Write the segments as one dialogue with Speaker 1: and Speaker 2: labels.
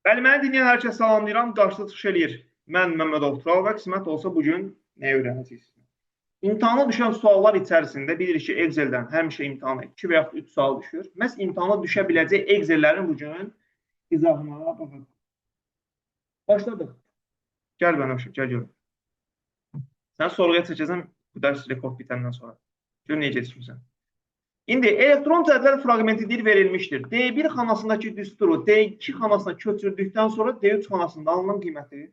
Speaker 1: Bəli, məni dinləyən hər kəs salamlayıram, qarşıda çıxış eləyir. Mən Məmmədov Tural və qismət olsa bugün nə öyrənəcəksiniz? İmtahana düşən suallar içərisində bilirik ki, Excel-dən həmişə imtahana 2 və yaxud 3 sual düşür. Məhz imtahana düşə biləcək Excel-lərin bugün izahına baxaq. Başladıq. Gəl Bənövşə, gəl görüm. Sən sorğuya çəkəcəm bu dərs rekord bitəndən sonra. Gör necə keçmisən. İndi elektron cədvəl fraqmenti deyir verilmişdir. D1 xanasındakı düsturu D2 xanasına köçürdükdən sonra D3 xanasında alınan qiyməti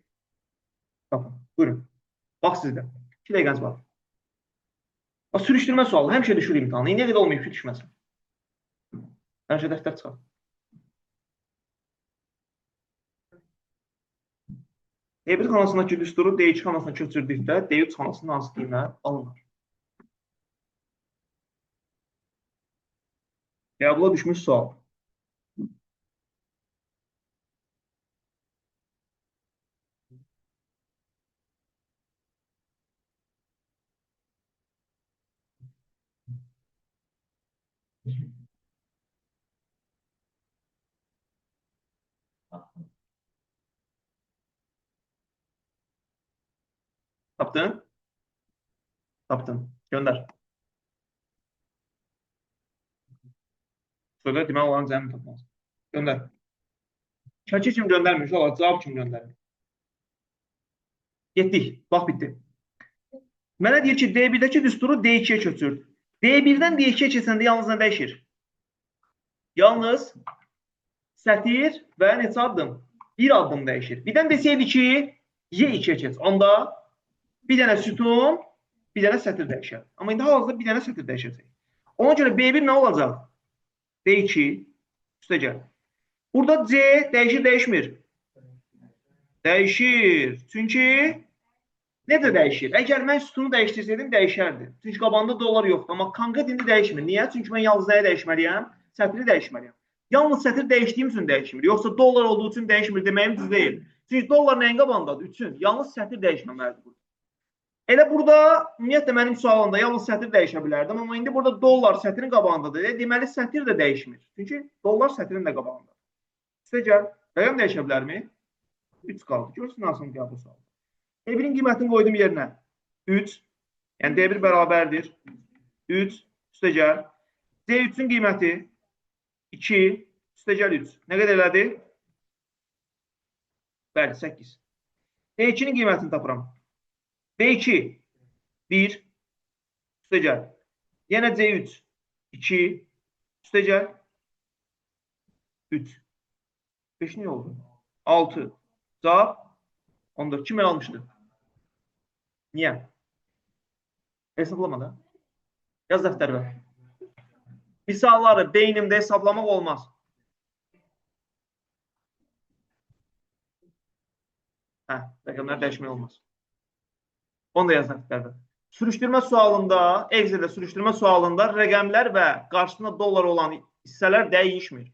Speaker 1: tapın. Buyurun. Bax sizdə. 2 dəqiqəniz var. Bax, sürüşdürmə sualı. Həmişə düşür imtahana. İndiyə qədər olmayıb ki, düşməsin. Həmişə dəftər çıxar. D1 xanasındakı düsturu D2 xanasına köçürdükdə D3 xanasında hansı qiymət alınır? Qəbula düşmüş sual. Tapdın? Tapdın. Gönder. Sonra demək olanın cəmi tapmaz. Gönder. Şəkil kim göndərmir? Olar, cavab kim göndərir? Getdik. Bax, bitdi. Mənə deyir ki, D1-dəki düsturu D2-yə köçür. D1-dən D2-yə keçəndə yalnız nə dəyişir? Yalnız sətir və neçə addım? Bir addım dəyişir. Birdən desəydi ki, Y2-yə keç. Onda bir dənə sütun, bir dənə sətir dəyişər. Amma indi hal-hazırda bir dənə sətir dəyişəcək. Ona görə B1 nə olacaq? D2 üstə gəl. Burada C dəyişir, dəyişmir. Dəyişir. Çünki necə dəyişir? Əgər mən sütunu dəyişdirsəydim, dəyişərdi. Çünki qabağında dollar yoxdur. Amma konkret indi dəyişmir. Niyə? Çünki mən yalnız nəyi dəyişməliyəm? Sətri dəyişməliyəm. Yalnız sətir dəyişdiyim üçün dəyişmir. Yoxsa dollar olduğu üçün dəyişmir deməyim düz deyil. Çünki dollar nəyin qabağındadır? 3-ün. Yalnız sətir dəyişməməlidir burada. Elə burada, ümumiyyətlə, mənim sualımda yalnız sətir dəyişə bilərdim. Amma indi burada dollar sətirin qabağındadır. Deməli, sətir də dəyişmir. Çünki dollar sətirin də qabağındadır. Üstə gəl, rəqəm dəyişə bilərmi? 3 qaldı. Görürsün, nasıl qəbul sualı. D1-in qiymətini qoydum yerinə. 3. Yəni, D1 bərabərdir. 3. Üstə gəl. D3-ün qiyməti 2. Üstə gəl 3. Nə qədər elədi? Bəli, 8. D2-nin qiymətini tapıram. D2, 1, üstə gəl. Yenə C3, 2, üstə gəl, 3. 5 niyə oldu? 6. Cavab 14. Kim el almışdı? Niyə? Hesablama da. Yaz dəftər ver. Misalları beynimdə hesablamaq olmaz. Hə, rəqəmlər dəyişmək olmaz. Onu da yaz dəftərdə. Sürüşdürmə sualında, Excel'də sürüşdürmə sualında rəqəmlər və qarşısında dollar olan hissələr dəyişmir.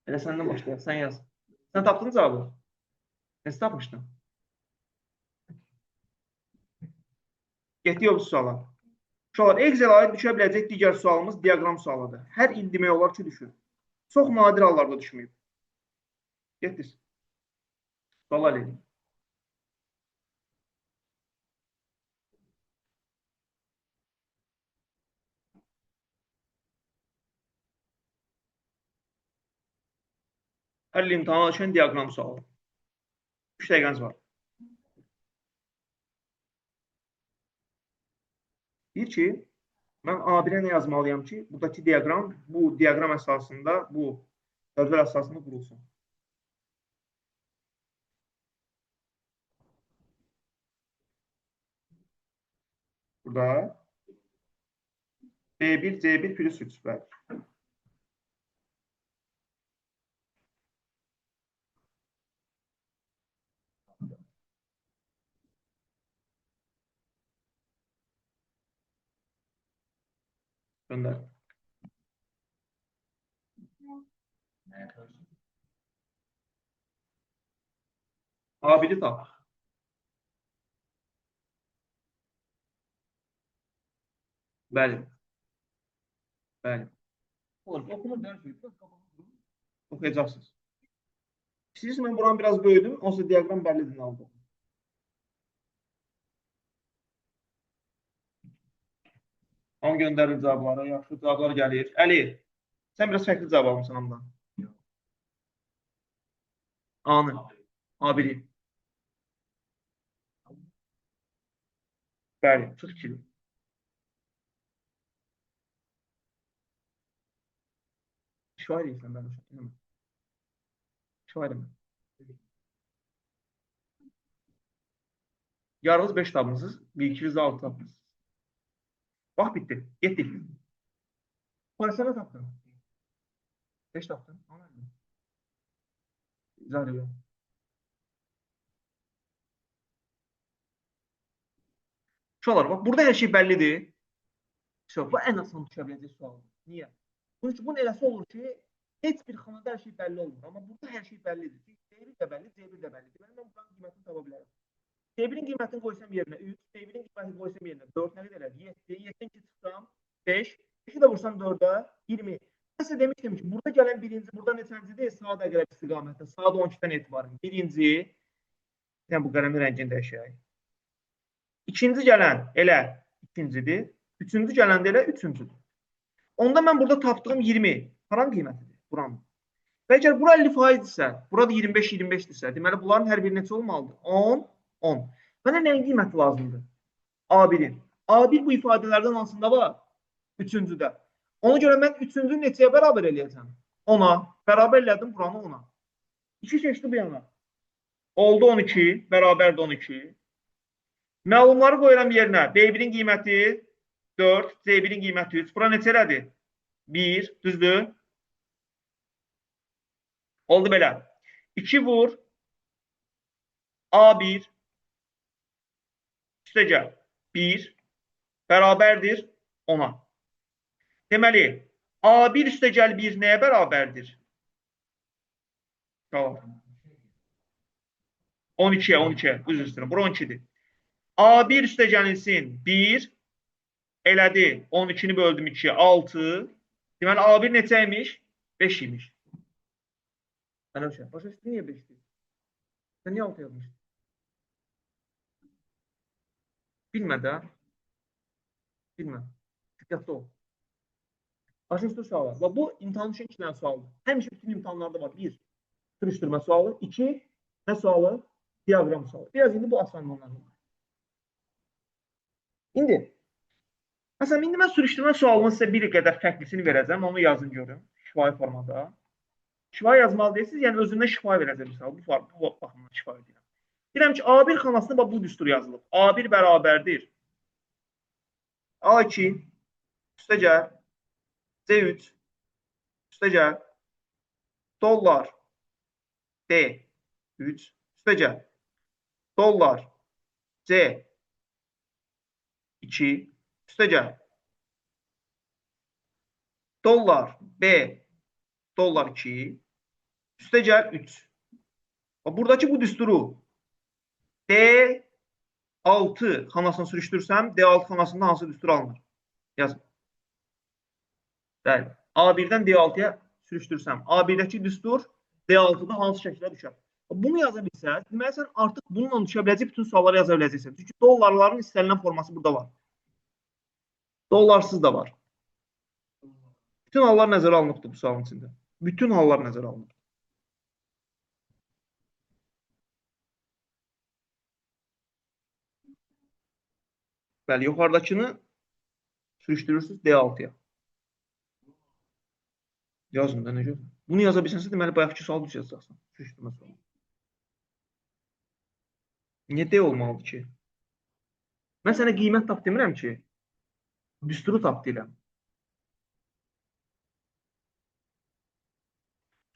Speaker 1: Elə səndən başlayaq, sən yaz. Sən tapdın cavabı? Nəsə tapmışdın? Getdik o suala. Uşaqlar, Excel-ə aid düşə biləcək digər sualımız diaqram sualıdır. Hər il demək olar ki, düşür. Çox nadir hallarda düşməyib. Getdik. Sual həll edin. Hər il imtahana düşən diaqram sualı. 3 dəqiqəniz var. Deyir ki, mən A1-ə nə yazmalıyam ki, buradakı diaqram bu diaqram əsasında, bu cədvəl əsasında qurulsun. Burada B1, C1 plus 3. Bəli. Gönder. A1'i tap. Bəli. Bəli. Olur. Oxunur hər şey. Biraz qabağa durun. Oxuyacaqsınız. İstəyirsiniz, mən buranı biraz böyüdüm. Onsuz diaqram bəllidir nə oldu. Hamı göndərir cavabları. Yaxşı cavablar gəlir. Əli, sən biraz fərqli cavab almısan hamıdan. A-nı. A1-i. Bəli, 40 kilo. Şifahi deyirsən, bəli, uşaq. Şifahi demə. Yarınız 5 tapmısınız, 1, 2 6 tapmısınız. Bax, bitdi. Getdik. Parisa nə tapdın? 5 tapdın. İzah edirəm. Uşaqlar, bax, burada hər şey bəllidir. Bu ən asan düşə biləcək sualdır. Niyə? Bunun üçün, bunun eləsi olur ki, heç bir xanada hər şey bəlli olmur. Amma burada hər şey bəllidir. Çünki D1 də bəlli, C1 də bəllidir. Deməli, mən buranın qiymətini tapa bilərəm. D1-in qiymətini qoysam yerinə 3, D1-in qiymətini qoysam yerinə 4, nə qədər elədi? 7, 7-dən 2 çıxsam 5, 5-i də vursam 4-ə 20. Mən sizə demişdim ki, burada gələn birinci, burada neçəncidir? Saat əqrəb istiqamətdə, saat 12-dən etibarən. Birinci, yəni bu qələmin rəngini dəyişək. İkinci gələn elə ikincidir. Üçüncü gələn də elə üçüncüdür. Onda mən burada tapdığım 20 haranın qiymətidir? Buranın. Və əgər bura 50%dirsə, burada 25-25-dirsə, deməli bunların hər biri neçə olmalıdır? 10, 10. Mənə nəyin qiyməti lazımdır? A1-in. A1 bu ifadələrdən hansında var? Üçüncüdə. Ona görə mən üçüncünü neçəyə bərabər eləyəcəm? 10-a. Bərabər elədim buranı 10-a. 2 keçdi bu yana. Oldu 12, bərabərdir 12. Məlumları qoyuram yerinə. B1-in qiyməti 4, C1-in qiyməti 3. Bura neçə elədi? 1, düzdür? Oldu belə. 2 vur A1 üstəgəl 1 bərabərdir 10-a. Deməli, A1 üstəgəl 1 nəyə bərabərdir? Tamam. 12-yə, 12-yə. Üzr istəyirəm. Bura 12-dir. A1 üstəgəlinsin 1 elədi. 12-ni böldüm 2-yə. 6. Deməli, A1 neçə imiş? 5 imiş. Bənövşə, başa düşdün niyə 5-dir? Sən niyə 6 yazmışdın? Bilmə də. Bilmə. Diqqətli ol. Başa düşdün suallar. Bax, bu imtahan üçün iki dənə sualdır. Həmişə bütün imtahanlarda var. 1. Sürüşdürmə sualı. 2. Nə sualı? Diaqram sualı. Biraz indi bu asanlanlar. İndi. Məsələn, indi mən sürüşdürmə sualının sizə bir qədər fərqlisini verəcəm. Onu yazın görün. Şifahi formada. Şifahi yazmalı deyirsiniz, yəni özündən şifahi verəcəm. Misal, bu baxımdan şifahi deyirəm. Deyirəm ki, A1 xanasında bax, bu düstur yazılıb. A1 bərabərdir. A2 üstəgəl C3 üstəgəl dollar D3 üstəgəl dollar C2 üstəgəl dollar B dollar 2 üstəgəl 3. Buradakı bu düsturu D6 xanasını sürüşdürsəm, D6 xanasında hansı düstur alınır? Yazın. Bəli. A1-dən D6-ya sürüşdürsəm, A1-dəki düstur D6-da hansı şəkildə düşər? Bunu yaza bilsəz, deməli sən artıq bununla düşə biləcək bütün sualları yaza biləcəksən. Çünki dollarların istənilən forması burada var. Dollarsız da var. Bütün hallar nəzərə alınıbdır bu sualın içində. Bütün hallar nəzərə alınıbdır. Bəli, yuxarıdakını sürüşdürürsünüz D6-ya. Yazın da, nə görə? Bunu yaza bilsənsə, deməli, bayaqki sualı düz yazacaqsan. Sürüşdürmə sualı. Niyə D olmalıdır ki? Mən sənə qiymət tap demirəm ki, düsturu tap deyirəm.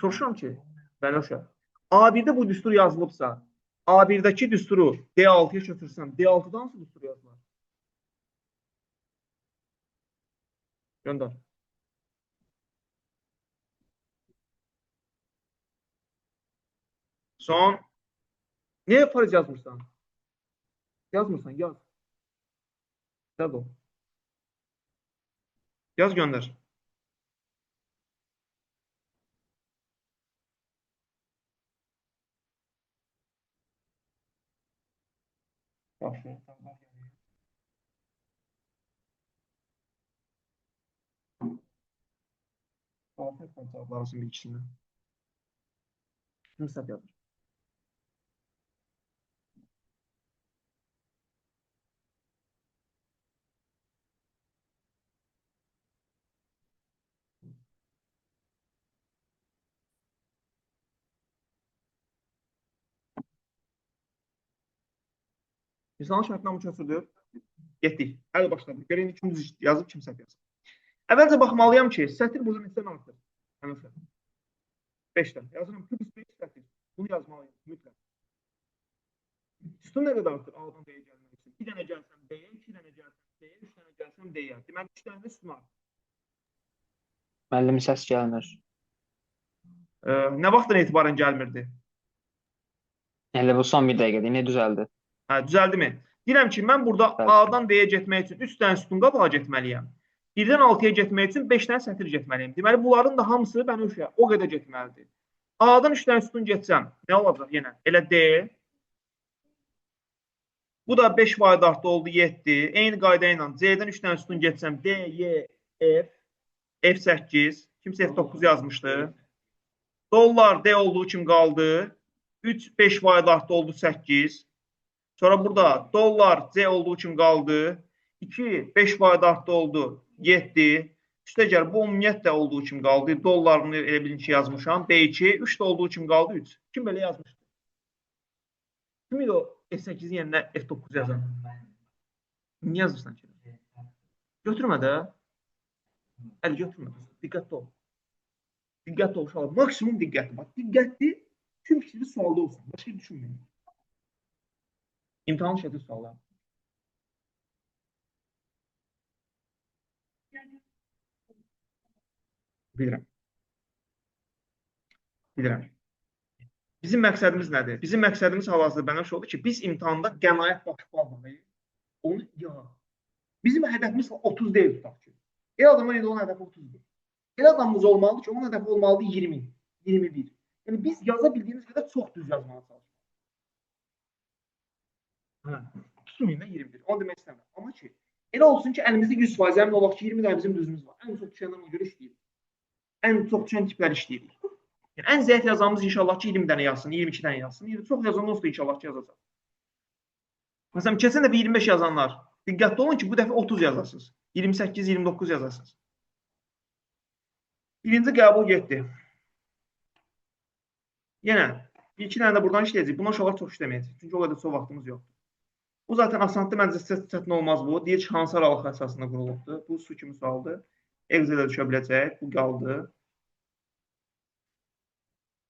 Speaker 1: Soruşuram ki, Bənövşə, A1-də bu düstur yazılıbsa, A1-dəki düsturu D6-ya köçürsəm, D6-da hansı düstur yazılar? Göndər. Son. Niyə fariz yazmırsan? Yazmırsan, yaz. Təbii. Yaz göndər. Yaxşı. Cavablarımızın bir ikisindən. Kim səhv yazır? İnsanın şərtinə bu köçürdür. Getdik. Hələ başladıq. Görək indi kim düz yazıb, kim səhv yazıb. Əvvəlcə baxmalıyam ki, sətir burada neçədən artır? Həmişə. 5 dənə. Yazıram plus 5 sətir. Bunu yazmalıyam mütləq. Sütun nə qədər artır? A-dan D-yə gəlmək üçün. 2 dənə gəlsəm D-yə, 2 dənə gəlsəm D-yə, 3 dənə gəlsəm D-yə. Deməli 3 dənə də sütun artır.
Speaker 2: Müəllim səs gəlmir.
Speaker 1: Nə vaxtdan etibarən gəlmirdi?
Speaker 2: Elə bu son bir dəqiqədir. İndi düzəldi.
Speaker 1: Hə, düzəldimi? Deyirəm ki, mən burada A-dan D-yə getmək üçün 3 dənə sütun qabağa getməliyəm. 1-dən 6-ya getmək üçün 5 dənə sətir getməliyəm. Deməli, bunların da hamısı bənövşə o qədər getməlidir. A-dan 3 dənə sütun getsəm, nə olacaq yenə? Elə D. Bu da 5 vahid artdı, oldu 7. Eyni qayda ilə C-dən 3 dənə sütun getsəm, D, Y, F, F8. Kimsə F9 yazmışdı. Dollar D olduğu kimi qaldı. 3, 5 vahid artdı, oldu 8. Sonra burada dollar C olduğu kimi qaldı. 2, 5 vahid artdı, oldu 7. Üstəgəl bu ümumiyyətlə olduğu kimi qaldı. Dollarını elə bilin ki yazmışam. B2, 3 də olduğu kimi qaldı 3. Kim belə yazmışdı? Kim idi o F8-in yerinə F9 yazan? Niyə yazırsan ki? Götürmə də. Əli götürmə. Diqqətli ol. Diqqətli ol uşaqlar. Maksimum diqqətli. Bax, diqqətli tüm fikri sualda olsun. Başqa düşünməyin. İmtahan şəkli suallar. Bilirəm. Bilirəm. Bizim məqsədimiz nədir? Bizim məqsədimiz hal-hazırda bənövşə oldu ki, biz imtahanda qənaət başqa almalıyıq. Onu yığaq. Bizim hədəfimiz 30 deyil tutaq ki. Elə adamlar indi onun hədəfi 30-dur. Elə adamımız olmalıdır ki, onun hədəfi olmalıdır 20, 21. Yəni biz yaza bildiyimiz qədər çox düz yazmağa çalışmalıyıq. Hə, tutmayın da 21. Onu demək istəmirəm. Amma ki, elə olsun ki, əlimizdə 100% əmin olaq ki, 20 dənə bizim düzümüz var. Ən çox düşənlər ona görə işləyirik. Ən çox düşən tiplər işləyirik. Yəni, ən zəif yazanımız inşallah ki, 20 dənə yazsın, 22 dənə yazsın. Yəni, çox yazan olsa inşallah ki, yazacaq. Məsələn, keçən dəfə 25 yazanlar, diqqətli olun ki, bu dəfə 30 yazasınız. 28, 29 yazasınız. Birinci qəbul getdi. Yenə, bir iki dənə də buradan işləyəcəyik. Buna uşaqlar çox işləməyəcək. Çünki o qədər çox vaxtımız yoxdur. Bu zaten asandır. Məncə sizə çətin olmaz bu. Deyir ki, hansı aralıq əsasında qurulubdur. Bu su kimi sualdır. Excel-ə düşə biləcək. Bu qaldı.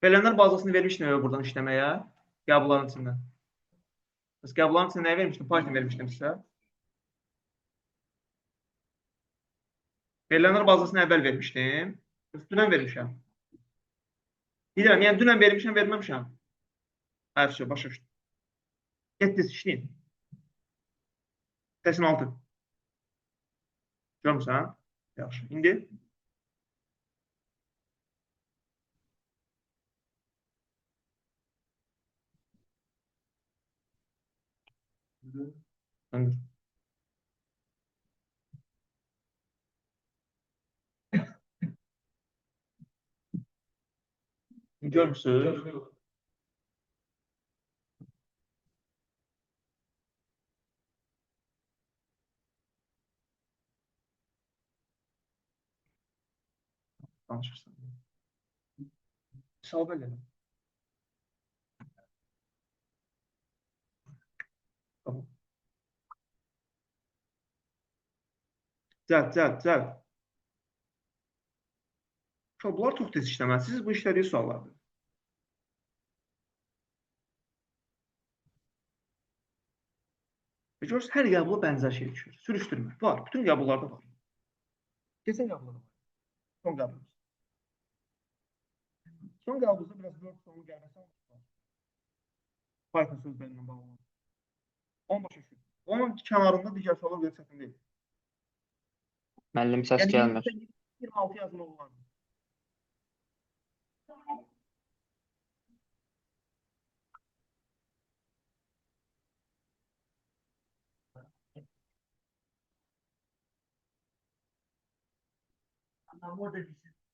Speaker 1: Verilənlər bazasını vermişdim elə buradan işləməyə. Qəbulların içində. Bəs qəbulların içində nəyə vermişdim? Python vermişdim sizə. Verilənlər bazasını əvvəl vermişdim. Bəs dünən vermişəm. Bilirəm, yəni dünən vermişəm, verməmişəm. Hə, başa düşdüm. Getdiniz, işləyin. 86. Görmüsən? Yaxşı. İndi? Döndür. Görmüsünüz? Danışırsan. Hesab elə. Tamam. Cəld, cəld, cəld. Bunlar çox tez işləməlisiniz. Bu işlədiyi suallardır. Və görürsünüz, hər qəbula bənzər şey düşür. Sürüşdürmə. Var. Bütün qəbullarda var. Keçən qəbullarda var. Son qəbulumuz. Son qəbulumuzda biraz Word sonu gəlməsə var. Python sözləri ilə bağlı. Onu başa düşün. Onun kənarında digər suallar belə çətin deyil.
Speaker 2: Müəllim səs
Speaker 1: Yəni
Speaker 2: gəlmir.
Speaker 1: 26 yazmaq olardı.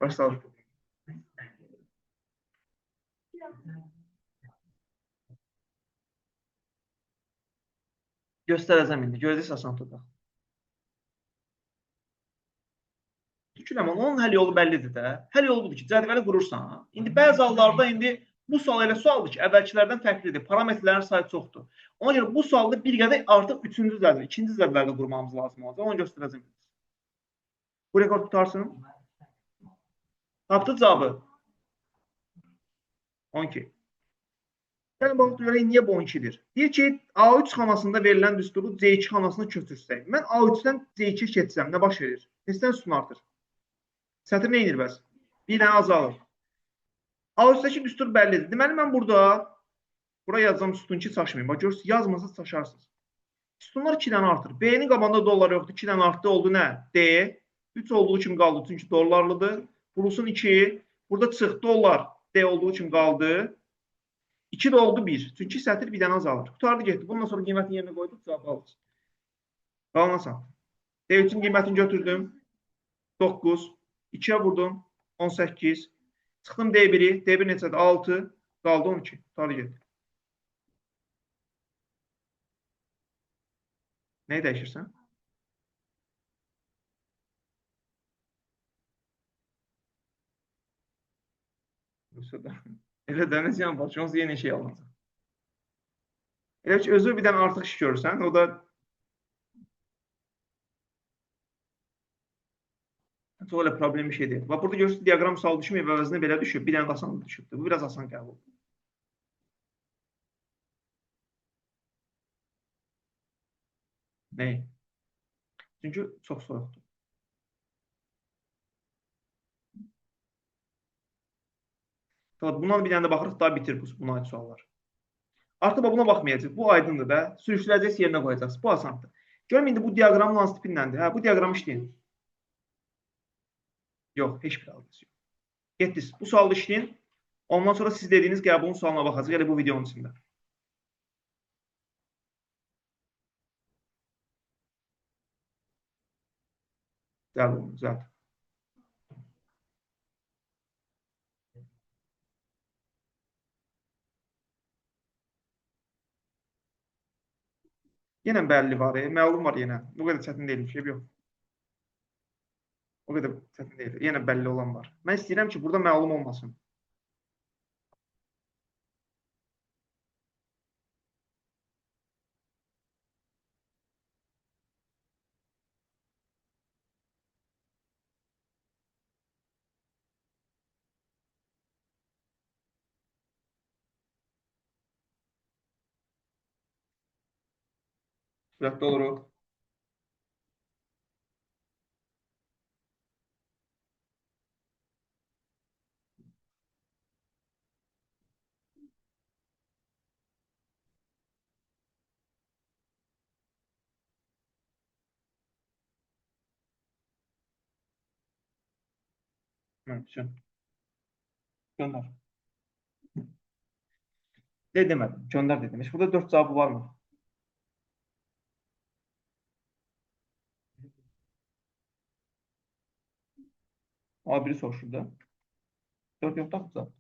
Speaker 1: Başlayalım. Göstərəcəm indi. Görəcəksən asan da. Düşünəm, onun həll yolu bəllidir də. Həll yolu budur ki, cədvəli qurursan. İndi bəzi hallarda indi bu sual elə sualdır ki, əvvəlkilərdən fərqlidir. Parametrlərin sayı çoxdur. Ona görə bu sualda bir qədər artıq üçüncü cədvəl, ikinci cədvəldə qurmamız lazım olacaq. Onu göstərəcəm. Bu rekord tutarsın. Tapdı cavabı. 12. Gəlin baxaq görək niyə bu 12-dir. Deyir ki, A3 xanasında verilən düsturu C2 xanasına köçürsək. Mən A3-dən C2-yə keçsəm nə baş verir? Neçədən sütun artır? Sətir nə edir bəs? Bir dənə azalır. A3-dəki düstur bəllidir. Deməli, mən burada bura yazacağım sütun ki, çaşmayın. Bax, görürsünüz, yazmasa çaşarsınız. Sütunlar 2 dənə artır. B-nin qabağında dollar yoxdur. 2 dənə artdı. Oldu nə? D. 3 olduğu kimi qaldı. Çünki dollarlıdır. Vurulsun 2. Burada çıx dollar. D olduğu kimi qaldı. 2 də oldu 1. Çünki sətir bir dənə azalır. Qutardı getdi. Bundan sonra qiymətini yerinə qoyduq, cavabı alırız. Qalan asan. D3-ün qiymətini götürdüm. 9. 2-yə vurdum. 18. Çıxdım D1-i. D1 neçədir? 6. Qaldı 12. Qutardı getdi. Nəyi dəyişirsən? Yoxsa da. Elə də nə ziyan var ki, onsuz yeni şey alınacaq. Elə ki, özü bir dənə artıq iş görürsən, o da çox elə problem bir şey deyil. Bax, burada görürsünüz, diaqram sualı düşməyib, əvəzinə belə düşüb, bir dənə də asan düşübdür. Bu biraz asan qəbul. Nəyi? Çünki çox soyuqdur. Bundan bir dənə də baxırıq, daha bitir buna aid suallar. Artıq buna baxmayacaq. Bu aydındır da. Sürüşdürəcəksiniz, yerinə qoyacaqsınız. Bu asandır. Görüm indi bu diaqramın hansı tipindəndir? Hə, bu diaqramı işləyin. Yox, heç bir əlaqəsi yox. Getdiniz. Bu sualı işləyin. Ondan sonra siz dediyiniz qəbulun sualına baxacaq. Elə bu videonun içində. Düzəld onu, düzəld. Yenə bəlli var, məlum var yenə. O qədər çətin deyil, bir şey yox. O qədər çətin deyil. Yenə bəlli olan var. Mən istəyirəm ki, burada məlum olmasın. Sürətli oluruq. Hə, göndər. De demədim, göndər dedim. Heç burada 4 cavabı var mı? A1-i soruşur da. 4 yoxdur axı cavab.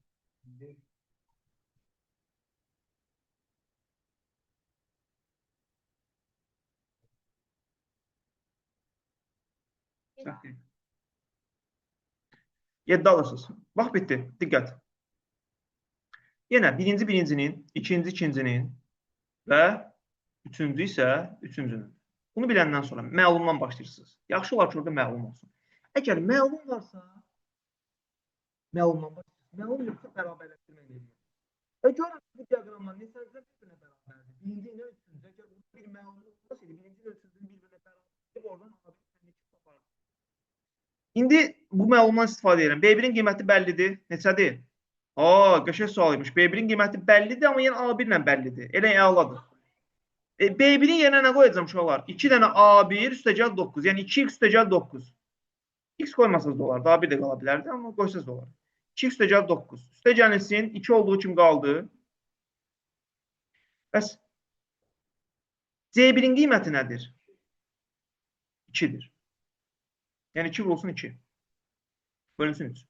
Speaker 1: Səhv deyil. 7 alırsınız. Bax, bitdi. Diqqət. Yenə birinci birincinin, ikinci ikincinin və üçüncü isə üçüncünün. Bunu biləndən sonra məlumdan başlayırsınız. Yaxşı olar ki, orada məlum olsun. Əgər məlum varsa, məlumdan başlayırsınız. Məlum yoxsa bərabərləşdirmək eləyir. Və görün bu diaqramlar neçəsində bir-birinə bərabərdir. Birinci ilə üçüncü. Əgər burada bir məlum olmasaydı, birinci ilə üçüncünün bir-birinə bərabərdir, oradan A1 tapardı. İndi bu məlumdan istifadə edirəm. B1-in qiyməti bəllidir. Neçədir? Aa, qəşəng sual imiş. B1-in qiyməti bəllidir, amma yenə A1 ilə bəllidir. Elə əladır. B1-in yerinə nə qoyacağam uşaqlar? 2 dənə A1 üstəgəl 9. Yəni 2x üstəgəl 9. X qoymasanız da olar. Daha bir də qala bilərdi, amma qoysanız da olar. 2 üstə gəl 9. Üstə gəlinsin, 2 olduğu kimi qaldı. Bəs C1-in qiyməti nədir? 2-dir. Yəni 2 vurulsun 2. Bölünsün 3.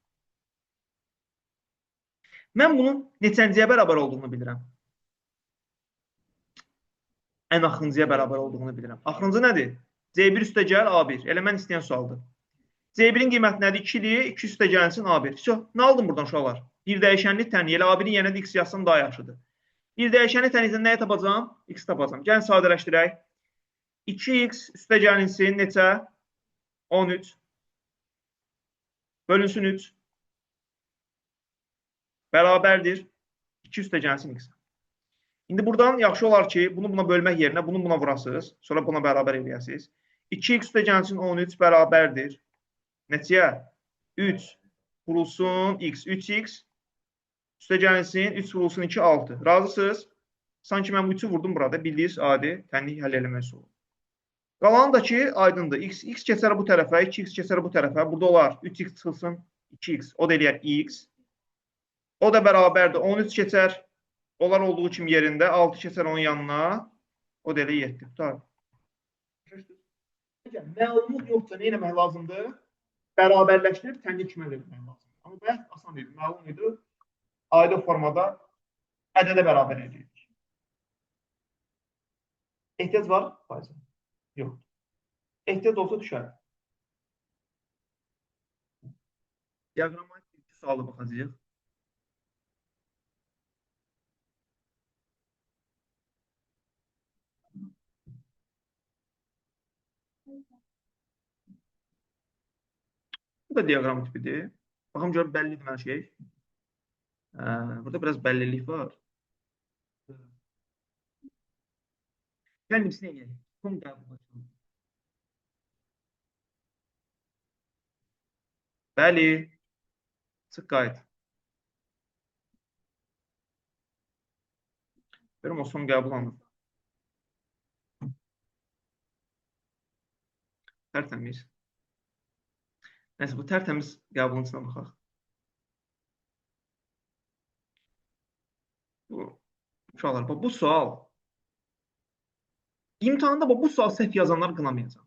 Speaker 1: Mən bunun neçənciyə bərabər olduğunu bilirəm. Ən axırıncıya bərabər olduğunu bilirəm. Axırıncı nədir? C1 üstə gəl A1. Elə mən istəyən sualdır. C1-in qiyməti nədir? 2-dir. 2 üstə gəlsin A1. Vəsə, nə aldım buradan uşaqlar? Bir dəyişənlik tənlik. Elə A1-in yerinə də X yazsam daha yaxşıdır. Bir dəyişənlik tənlikdən nəyi tapacağam? X tapacağam. Gəlin sadələşdirək. 2x üstə gəlinsin neçə? 13. Bölünsün 3. Bərabərdir. 2 üstə gəlsin x. İndi buradan yaxşı olar ki, bunu buna bölmək yerinə bunu buna vurasınız. Sonra buna bərabər eləyəsiniz. 2x üstə gəlsin 13 bərabərdir. Neçəyə? 3 vurulsun x. 3x üstə gəlsin 3 vurulsun 2, 6. Razısınız? Sanki mən bu 3-ü vurdum burada. Bildiyiniz adi tənlik həll eləmək üsulu. Qalanı da ki, aydındır. X, x keçər bu tərəfə, 2x keçər bu tərəfə. Burada olar 3x çıxılsın 2x. O da eləyər x. O da bərabərdir. 13 keçər. Onlar olduğu kimi yerində. 6 keçər onun yanına. O da elə 7. Tutar. Məlumat yoxsa nə etmək lazımdır? Bərabərləşdirib tənlik kimi həll etmək lazımdır. Amma bayaq asan idi, məlum idi. Adi formada ədədə bərabər edirik. Ehtiyac var? Faiz. Yox. Ehtiyac olsa düşər. Diaqrama iki sualı baxacağıq. Bu da diaqram tipidir. Baxım gör bəllidir hər şey. Burada biraz bəllilik var. Gəlin biz nə edək? Son qəbul açalım. Bəli. Çıx qayıt. Görüm o son qəbul anı. Tərtəmiz. Nəysə, bu tərtəmiz qəbulun içinə baxaq. Bu, uşaqlar, bax, bu sual imtahanda bax, bu sual səhv yazanlar qınamayacaq.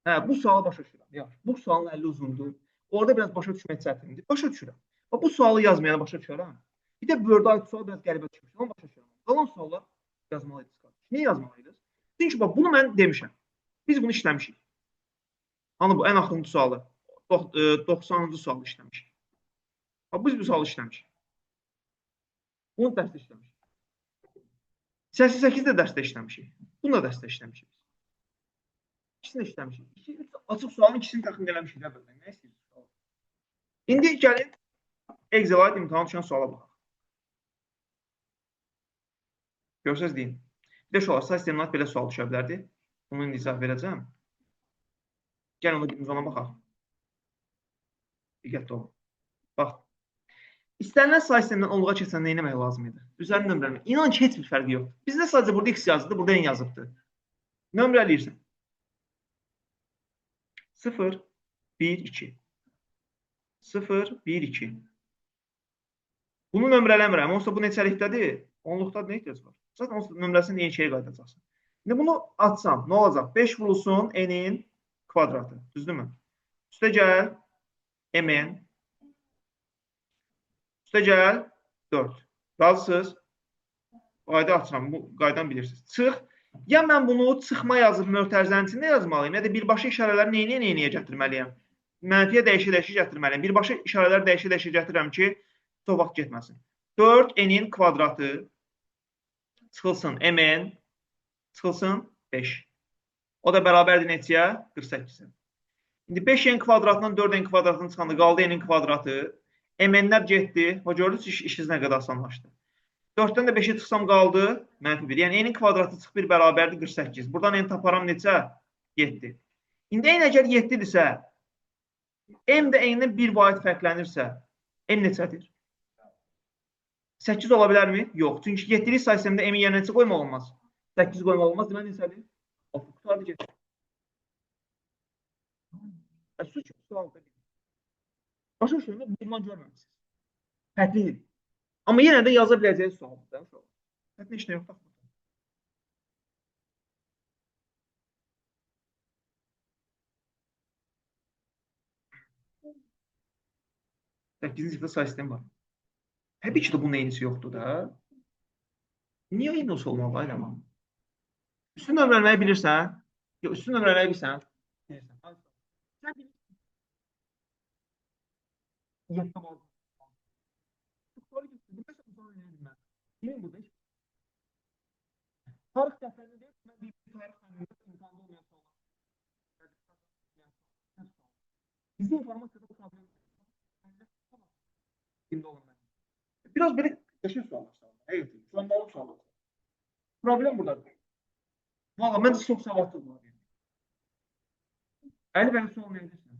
Speaker 1: Hə, bu sualı başa düşürəm. Yaxşı, bu sualın əli uzundur. Orada biraz başa düşmək çətindir. Başa düşürəm. Bax, bu sualı yazmayana başa düşərəm. Bir də Word-a aid sual biraz qəribə düşmüş. Onu başa düşürəm. Qalan suallar yazmalıydınız. Niyə yazmalıydınız? Çünki bax, bunu mən demişəm. Biz bunu işləmişik. Hani bu ən axırıncı sualı, 90-cı sualı işləmişik. Bax, biz bu sualı işləmişik. Bunu dərsdə işləmişik. 88-də dərsdə işləmişik. Bunu da dərsdə işləmişik. İkisini də işləmişik. 2, 3 açıq sualın ikisini təxmin eləmişik. Nə istəyirsiniz? İndi gəlin Excel-a aid imtahana düşən suala baxaq. Görsəz deyin. Bir də şu olar, say sisteminə aid belə sual düşə bilərdi. Bunu indi izah verəcəm. Gəlin ona birimiz ona baxaq. Diqqətli olun. Bax. İstənilən say sistemindən onluğa keçən nə etmək lazım idi? Üzərini nömrələmək. İnan ki, heç bir fərqi yoxdur. Bizdə sadəcə burada x yazıldı, burada n yazıbdır. Nömrələyirsən. 0, 1, 2. 0, 1, 2. Bunu nömrələmirəm. Onsuz bu neçəlikdədir? Onluqda nə ehtiyac var? Zaten onsuz nömrəsini eyni şeyə qayıdacaqsın. İndi bunu atsam, nə olacaq? 5 vurulsun n-in kvadratı. Düzdürmü? Üstə gəl mn. Üstə gəl 4. Razısınız? Qayda açıram. Bu qaydanı bilirsiniz. Çıx. Ya mən bunu çıxma yazıb mötərizənin içində yazmalıyım, ya da birbaşa işarələri neyniyə gətirməliyəm? Mənfiyə dəyişə-dəyişə gətirməliyəm. Birbaşa işarələri dəyişə-dəyişə gətirirəm ki, çox vaxt getməsin. 4 n-in kvadratı çıxılsın mn, çıxılsın 5. O da bərabərdir neçəyə? 48-ə. İndi 5n kvadratından 4n kvadratından çıxanda qaldı n-in kvadratı. Mn-lər getdi. O gördünüz, işiniz nə qədər asanlaşdı. 4-dən də 5-ə çıxsam qaldı mənfi 1. Yəni n-in kvadratı çıx 1 bərabərdir 48. Buradan n taparam neçə? 7. İndi n əgər 7-dirsə, m də n-dən 1 vahid fərqlənirsə, m neçədir? 8 ola bilərmi? Yox. Çünki 7-lik say sistemində m-in yerinə neçə qoymaq olmaz? 8 qoymaq olmaz. Deməli neçədir? 6. Qutardı getdi. Su kimi sual da bilir. Başa düşürəm, bundan görməmişsiniz. Fərqlidir. Amma yenə də yaza biləcəyi sualdır da uşaqlar. Fərqli heç nə yoxdur. Səkkizinci sinifdə say sistemi var. Təbii ki də bunun eynisi yoxdur da. Niyə eyni olmalı elə? Üstün nömrələməyi bilirsən? Yox, üstün nömrələməyi bilirsən? Bilirsən. Sən bilirsən. Bilin burada heç. Tarix dəftərində deyir, mən deyim, tarix fənnində imtahanda olmayan suallar. Bizdə informasiyada bu problem yoxdur. Olan mənim. Biraz belə qəşəng suallar salır. Həqiqətən, sualmalı suallar. Problem buradadır. Valla, məncə çox savadlı var. Əli bəli sual nə edirsən?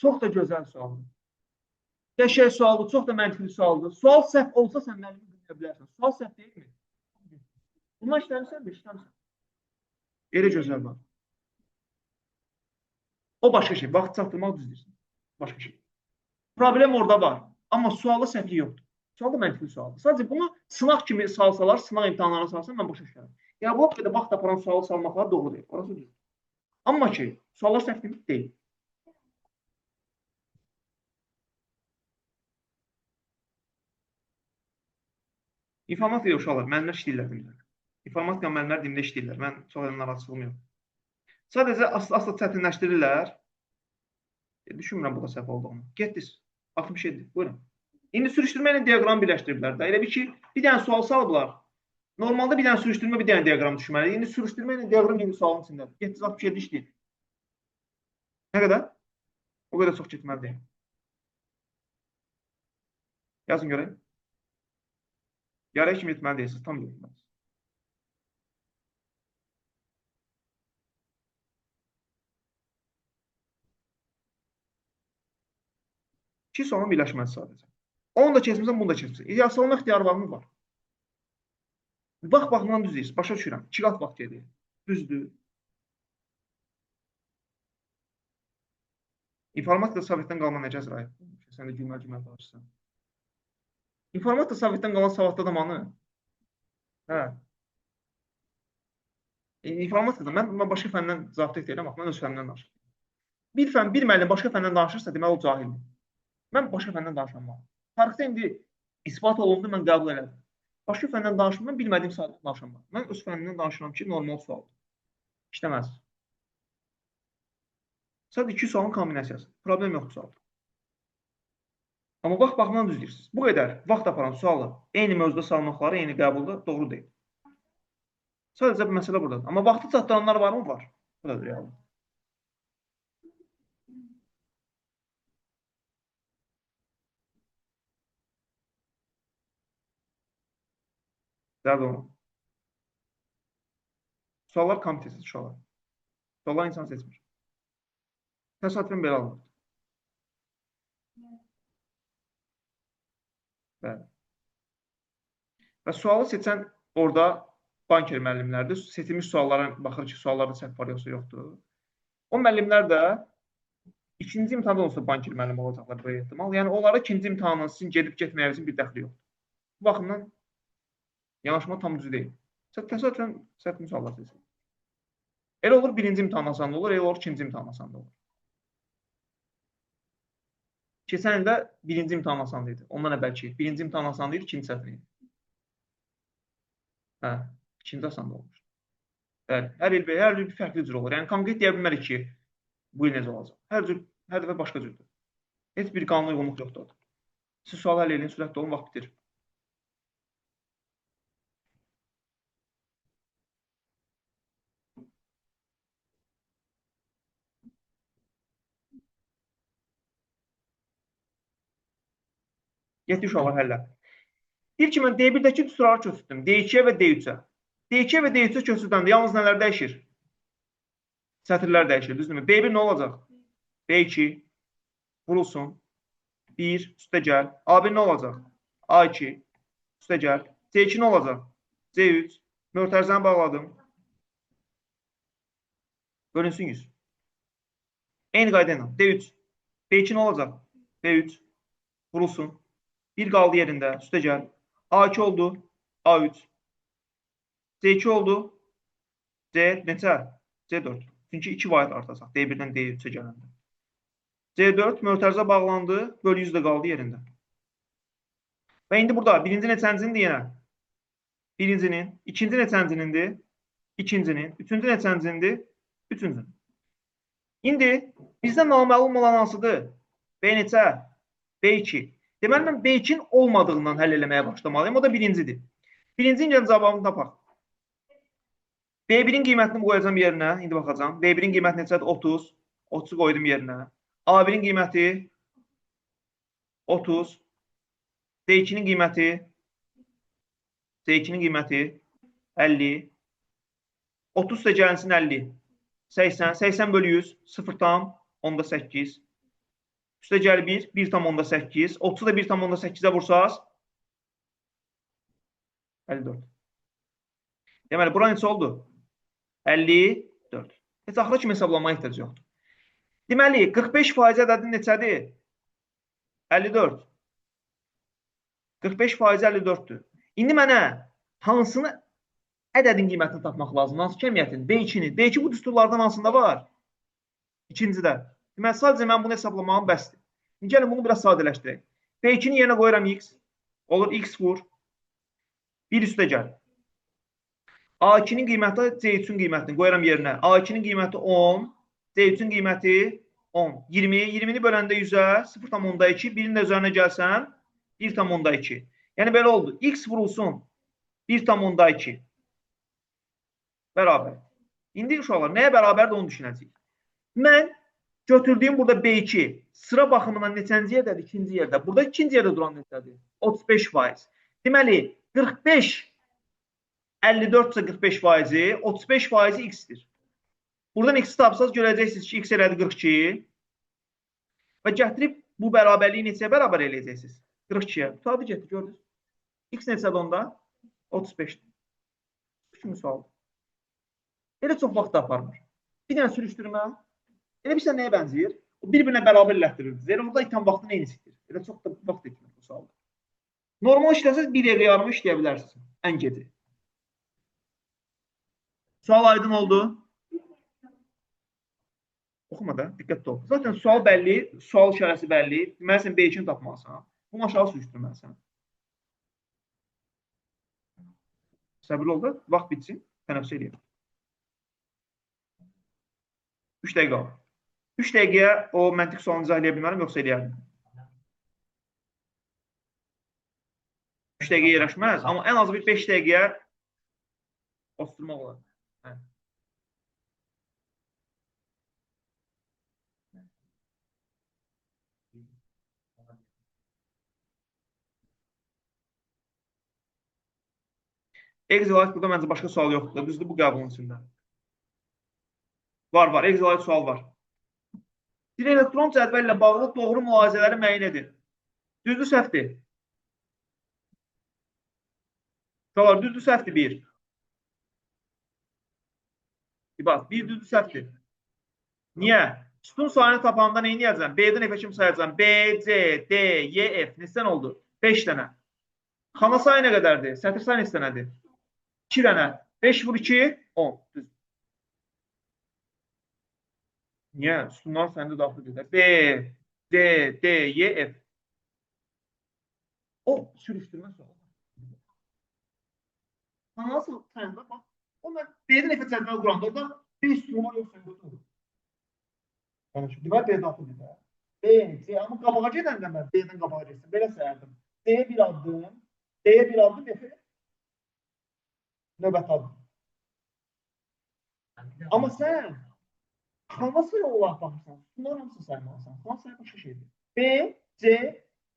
Speaker 1: Çox da gözəl sualdır. Qəşəng sualdır, çox da məntiqli sualdır. Sual səhv olsa sən müəllimi dinləyə bilərsən. Sual səhv deyilmi? Bundan işləmirsən, işləmirsən. Elə gözəl var. O başqa şey. Vaxt çatdırmaq düz deyirsən. Başqa şey. Problem orada var. Amma sualda səhvlik yoxdur. Sual da məntiqli sualdır. Sadəcə bunu sınaq kimi salsalar, sınaq imtahanlarına salsa mən başa düşərəm. Yəni bu qədər vaxt aparan sualı salmaqlar doğru deyil. Orası düzdür. Amma ki, suallar səhvlik deyil. İnformatika uşaqlar, müəllimlər işləyirlər dimdə. İnformatika müəllimlər dimdə işləyirlər. Mən çox elə narahatçılığım yox. Sadəcə asla çətinləşdirirlər. Düşünmürəm bu da səhv olduğunu. Getdiniz. 67. Buyurun. İndi sürüşdürmə ilə diaqramı birləşdiriblər də. Elə bil ki, bir dənə sual salıblar. Normalda bir dənə sürüşdürmə, bir dənə diaqram düşməli. İndi sürüşdürmə ilə diaqram eyni sualın içindədir. Getdiniz 67 işləyin. Nə qədər? O qədər çox getməli deyil. Yazın görək. Yarıya kimi getməli deyilsiniz. Tam getməlisiniz. İki sualın birləşməsi sadəcə. Onu da keçmirsən, bunu da keçmirsən. İdeal salma ixtiyarı var mı? Var. Vaxt baxımından düz deyirsiniz. Başa düşürəm. 2 qat vaxt gedir. Düzdür. İnformatika Sovetdən qalma necə Əzrail? Sən də gülməli-gülməli danışırsan. İnformatika Sovetdən qalan savadlı adam hanı? Hə. İnformatikada mən başqa fəndən zabit deyiləm, mən öz fənnimdən danışıram. Bir fən, bir müəllim başqa fəndən danışırsa, deməli o cahildir. Mən başqa fəndən danışamam. Tarixdə indi isbat olundu, mən qəbul elədim. Başqa fəndən danışmam, mən bilmədiyim sahədən danışamam. Mən öz fənnimdən danışıram ki, normal sualdır. İşləməz. Sadəcə iki sualın kombinasiyası. Problem yoxdur sualda. Amma vaxt baxımdan düz deyirsiniz. Bu qədər vaxt aparan sualı eyni mövzuda salmaqları, eyni qəbulda doğru deyil. Sadəcə bu məsələ buradadır. Amma vaxtı çatdıranlar var mı? Var. Bu da real. Dərd olma. Suallar komitesiz uşaqlar. Suallar insan seçmir. Təsadüfən belə alınır. Bəli. Və sualı seçən orada banker müəllimlərdir. Seçilmiş suallara baxır ki, suallarda səhv var yoxsa yoxdur. O müəllimlər də ikinci imtahanda olsa banker müəllim olacaqlar böyük ehtimal. Yəni onlara ikinci imtahanın sizin gedib getməyinizin bir dəxli yoxdur. Bu baxımdan yanaşma tam düz deyil. Təsadüfən səhv suallar seçilir. Elə olur birinci imtahan asan olur, elə olur ikinci imtahan asan olur. Keçən ildə birinci imtahan asan idi. Ondan əvvəlki birinci imtahan asan idi, ikinci çətin idi. Hə, ikinci asan da olmuş. Bəli, hər il bir fərqli cür olur. Yəni konkret deyə bilmərik ki, bu il necə olacaq. Hər cür, hər dəfə başqa cürdür. Heç bir qanuna uyğunluq yoxdur orada. Siz sualı həll edin, sürətli olun, vaxt bitir. Getdi uşaqlar həllə. Deyir ki, mən D1-dəki düsturları köçürdüm. D2-yə və D3-ə. D2-yə və D3-ə köçürdəndə yalnız nələr dəyişir? Sətirlər dəyişir, düzdürmü? B1 nə olacaq? B2 vurulsun. 1 üstə gəl. A1 nə olacaq? A2 üstə gəl. C2 nə olacaq? C3. Mötərizəni bağladım. Bölünsün 100. Eyni qayda ilə. D3. B2 nə olacaq? B3. Vurulsun. 1 qaldı yerində. Üstə gəl. A2 oldu. A3. C2 oldu. C neçə? C4. Çünki 2 vahid artacaq. D1-dən D3-ə gələndə. C4 mötərizə bağlandı. Bölü 100 də qaldı yerində. Və indi burada birinci neçəncindir yenə? Birincinin. İkinci neçəncinindir? İkincinin. Üçüncü neçəncindir? Üçüncünün. İndi bizdə naməlum olan hansıdır? B neçə? B2. Deməli, mən B2-nin olmadığından həll eləməyə başlamalıyım. O da birincidir. Birincinin gəlin cavabını tapaq. B1-in qiymətini qoyacağam yerinə. İndi baxacağam. B1-in qiyməti neçədir? 30. 30 qoydum yerinə. A1-in qiyməti 30. D2-nin qiyməti C2-nin qiyməti 50. 30 da gəlinsin 50. 80. 80 bölü 100. 0,8. Üstə gəl 1. 1,8. 30 da 1,8-ə vursaz 54. Deməli, bura neçə oldu? 54. Heç axıra kimi hesablamaya ehtiyac yoxdur. Deməli, 45% ədədi neçədir? 54. 45% 54-dür. İndi mənə hansını ədədin qiymətini tapmaq lazımdır? Hansı kəmiyyətin? B2-ni. B2 bu düsturlardan hansında var? İkincidə. Deməli, sadəcə mən bunu hesablamağım bəsdir. İndi gəlin bunu biraz sadələşdirək. B2-nin yerinə qoyuram x. Olur x vur. 1 üstə gəl. A2-nin qiyməti C3-ün qiymətini qoyuram yerinə. A2-nin qiyməti 10, C3-ün qiyməti 10. 20, 20-ni böləndə 100-ə 0,2, birinin də üzərinə gəlsəm 1,2. Yəni belə oldu. X vurulsun 1,2 bərabər. İndi uşaqlar nəyə bərabərdir onu düşünəcəyik. Mən götürdüyüm burada B2 sıra baxımından neçənci yerdədir? İkinci yerdə. Burada ikinci yerdə duran neçədir? 35%. Deməli 45 54 ise 45 faizi, 35 faizi x-dir. Buradan x-i tapsanız görəcəksiniz ki, x elədi 42. Və gətirib bu bərabərliyi neçəyə bərabər eləyəcəksiniz? 42-yə. Tutardı getdi, gördünüz. X neçədir onda? 35-dir. Bu kimi sualdır. Elə çox vaxt da aparmır. Bir dənə sürüşdürmə. Elə bilirsən nəyə bənzəyir? O bir-birinə bərabər elətdirir. Elə orada itən vaxtın eynisidir. Elə çox da vaxt itmir bu sualda. Normal işləsəniz bir dəqiqə yarımı işləyə bilərsiniz. Ən geci. Sual aydın oldu. Oxuma da, diqqətli ol. Zaten sual bəlli, sual işarəsi bəlli. Deməli, sən B2-ni tapmalısan. Bunu aşağı sürüşdürməlisən. Səbirli ol da, vaxt bitsin, tənəffüs eləyək. 3 dəqiqə qalır. 3 dəqiqəyə o məntiq sualını izah eləyə bilmərəm, yoxsa eləyərdim. 3 dəqiqəyə yerləşməz, amma ən azı bir 5 dəqiqəyə osturmaq olar. Hə. Excel burada məncə başqa sual yoxdur. Düzdür bu qəbulun içində. Var, var. Excel sual var. Bir elektron cədvəl ilə bağlı doğru mülahizələri müəyyən edin. Düzdür, səhvdir? Uşaqlar, düzdür, səhvdir bir. Bax, bir düzdür, səhvdir. Niyə? Sütun sayını tapanda nə edəcəm? B-dən F-ə kimi sayacağam. B, C, D, Y, F. Neçə oldu? 5 dənə. Xana sayı nə qədərdir? Sətir sayı neçə dənədir? 2 dənə. 5 vur 2, 10. Düz. Niyə? Sütunlar səndə daxildir. B, C, D, Y, F. O sürüşdürmə sualı. Xana sayında bax, o mən B-dən F-ə cədvəl quranda orada B sütunu var yoxsa yoxdur. Yəni, deməli B daxildir. B, C, amma qabağa gedəndə mən B-dən qabağa getsin. Belə sayardım. D-yə bir addım, D-yə bir addım, F-ə növbəti addım. Amma sən xana sayı olaraq baxırsan, sütunların hamısını saymalısan. Xana sayı başqa şeydir. B, C,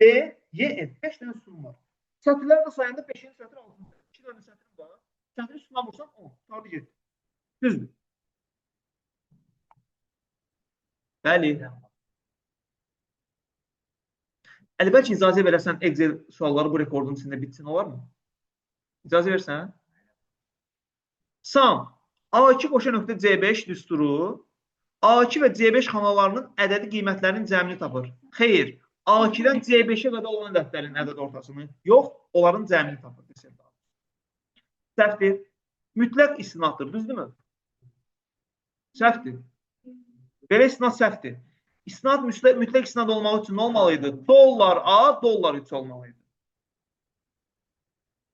Speaker 1: D, Y, F. 5 dənə sütun var. Sətirlər də sayanda 5-ci sətir 6-cı sətir. 2 dənə sətirim var. Sətiri sütuna vursan 10. Tutardı getdi. Düzdür. Bəli. Əli, bəlkə icazə verəsən Excel sualları bu rekordun içində bitsin, olarmı? İcazə versən? Sam, A2 qoşa nöqtə C5 düsturu A2 və C5 xanalarının ədədi qiymətlərinin cəmini tapır. Xeyr, A2-dən C5-ə qədər olan ədədlərin ədəd ortasını yox, onların cəmini tapır desəm daha. Səhvdir. Mütləq istinaddır, düzdürmü? Səhvdir. Belə istinad səhvdir. İstinad mütləq istinad olmaq üçün nə olmalı idi? Dollar A, dollar 3 olmalı idi.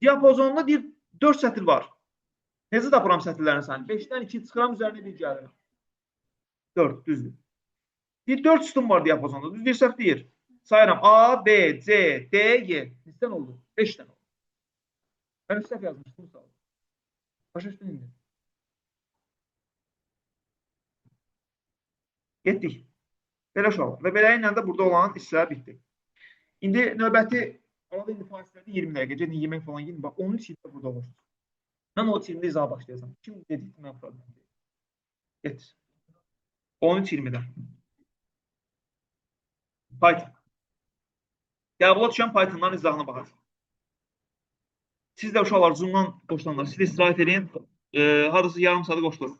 Speaker 1: Diapazonda deyir 4 sətir var. Necə tapıram sətirlərin sayını? 5-dən 2 çıxıram, üzərinə 1 gəlirəm. 4, düzdür. Deyir 4 sütun var diapazonda. Düz deyir, səhv deyir. Sayıram A, B, C, D, Y. Neçədən oldu? 5 dənə oldu. Mən səhv yazmışdım, sağ ol. Başa düşdün indi. Getdik. Belə uşaqlar. Və beləliklə də burada olan hissə bitdi. İndi növbəti, arada indi fasilədə 20 dəqiqə, gedin yemək falan yeyin. Bax, 13:20-də burada olursunuz. Mən 13:20-də izaha başlayacağam. Kim dedikdə mən problem deyil. Get. 13:20-də. Python. Qəbula düşən Pythonların izahına baxacaq. Siz də uşaqlar Zoom-dan qoşulanlar, siz də istirahət edin. Hardasa yarım saata qoşulur.